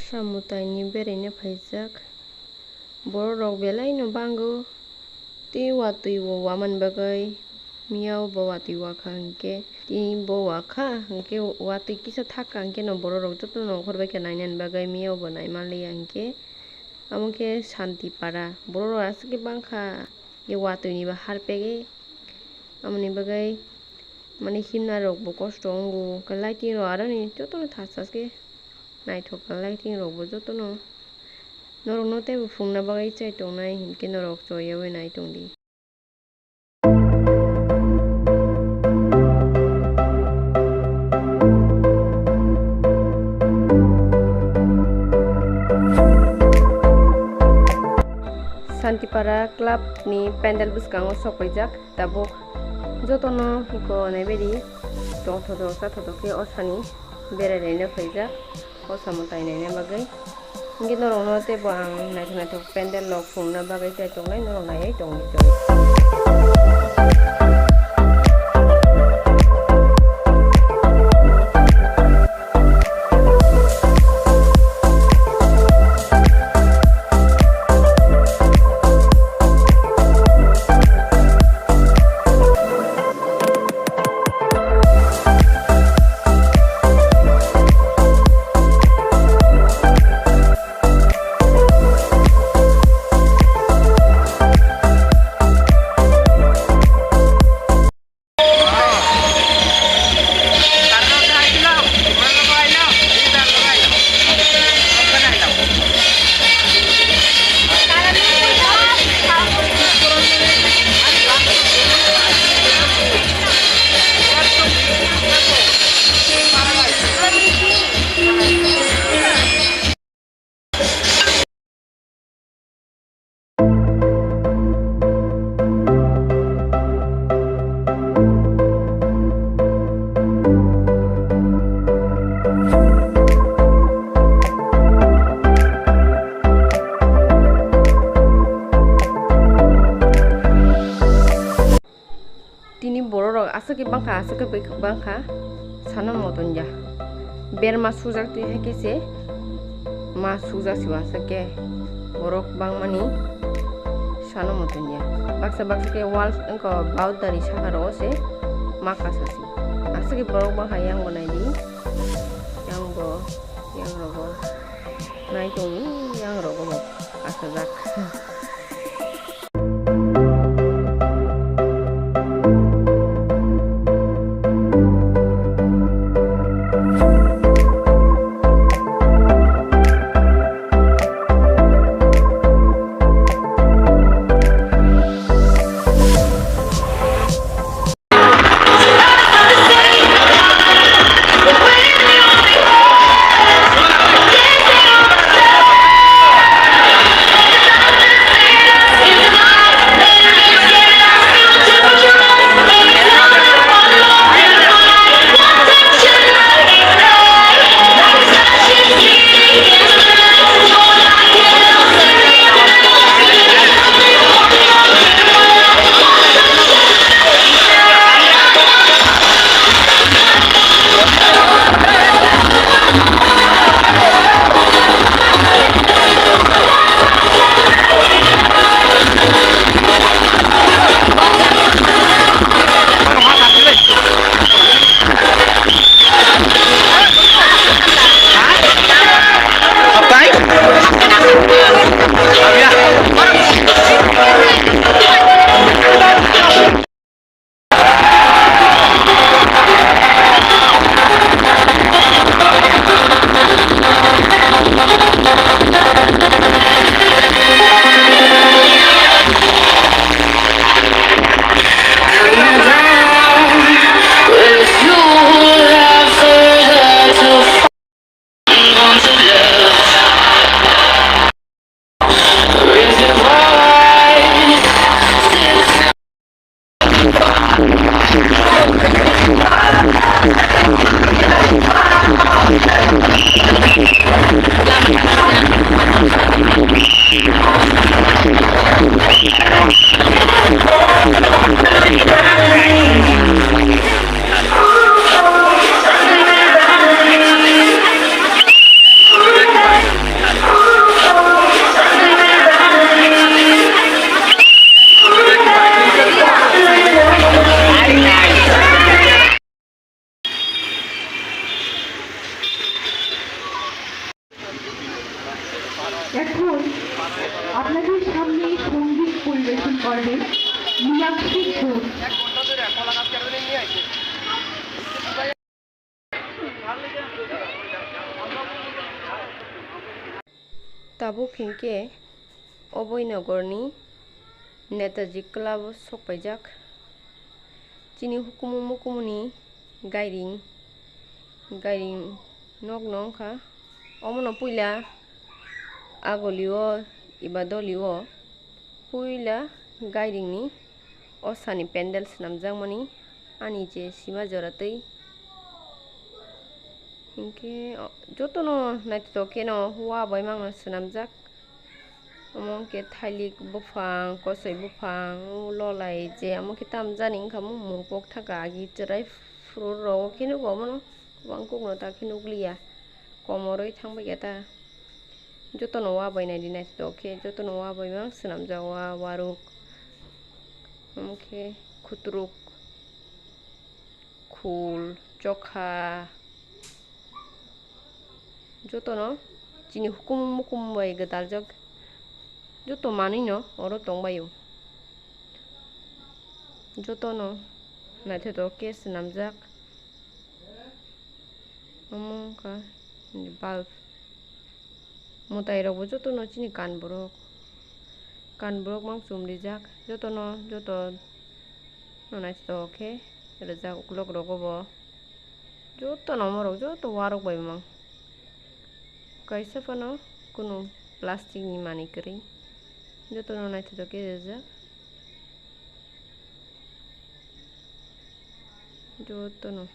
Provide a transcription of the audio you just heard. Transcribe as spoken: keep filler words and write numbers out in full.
Samwtaini beraina phaijak. Bororok belaino bango. Tei watwi bo wamani bagwi miyao bo watwi wakha hinkhe, tei bo wakha hinkhe watwi kisa thakha hinkhe no bororok jotono nongkhor bai khe nainani bagwi miyao bo naimanliya hinkhe. Amo khe Santipara, bororok aswk khe bangkha, ye watwi ni bo harpegwi. Amoni bagwi mani himnai rok bo kosto wngo, khe lighting rok aroni jotono thasaske naithok khe lighting rok bo jotono. Norok no teibo phungna bagwi chai tongnai hinkhe norok choyaui nai tongdi. Santipara club ni pandal bwskango sokpaijak tabuk. Jotono hiko naibaidi tongthotok chathotok khe o sani berai laina phaijak o samwtai naina bagwi. Hinkhe norokno teibo ang naithok naithok pandal rok phungna bagwi chai tongnai, norok naiwi tongdi chwng. Tini bororok aswk khe bangkha, aswk khe bwkhwk bangkha, sana moton ya. Berma sujak twi hai khe se ma sujak si aswk khe borok bangmani sana moton ya. Baksa baksa khe wall wngkha boundary saka rogo se ma kasa si. Aswk khe borok bangkha yang bo nai di, yang bo, yang rogo nai tongwi yang rogo bo kasajak. Tabuk hinkhe Oboi Nogorni Netaji Club o sokpaijak. Chini hukumu mukumuni gairing, gairing nokno wngkha. Omono puila agolio eba dolio puila gairingni osani pendel swnamjakmani ani je sima jora twi. Hinkhe, o, jotono naithotok kheno wa bai mangno swnamjak. Omo khe thailik buphang, kosoi buphang, o lolai je amo khe tamjani wngkha mung mung pok thaka agi chwrai phuru rok khe nugo omono kwbang kokno ta khe nukliya, komorwi thangbaikha ta. Jotono wa bai naidi naithotok khe, jotono wa bai mang swnamjak wa, waruk, omo khe khutruk, khul, chokha, jotono chini hukumu mukumu bai gwdaljak, joto manwino oro tongbaio. Jotono naithotok khe swnamjak. Omo wngkha bulb. Mwtai rokbo jotono chini kan borok, kan borok mang chum rijak, jotono, jotono naithotok khe rijak ukulok rogo bo. Jotono omorok joto warok bai mang. Kaisa phano kunu plastic ni manwi kwrwi. Jotono naithotok khe rijak. Jotono.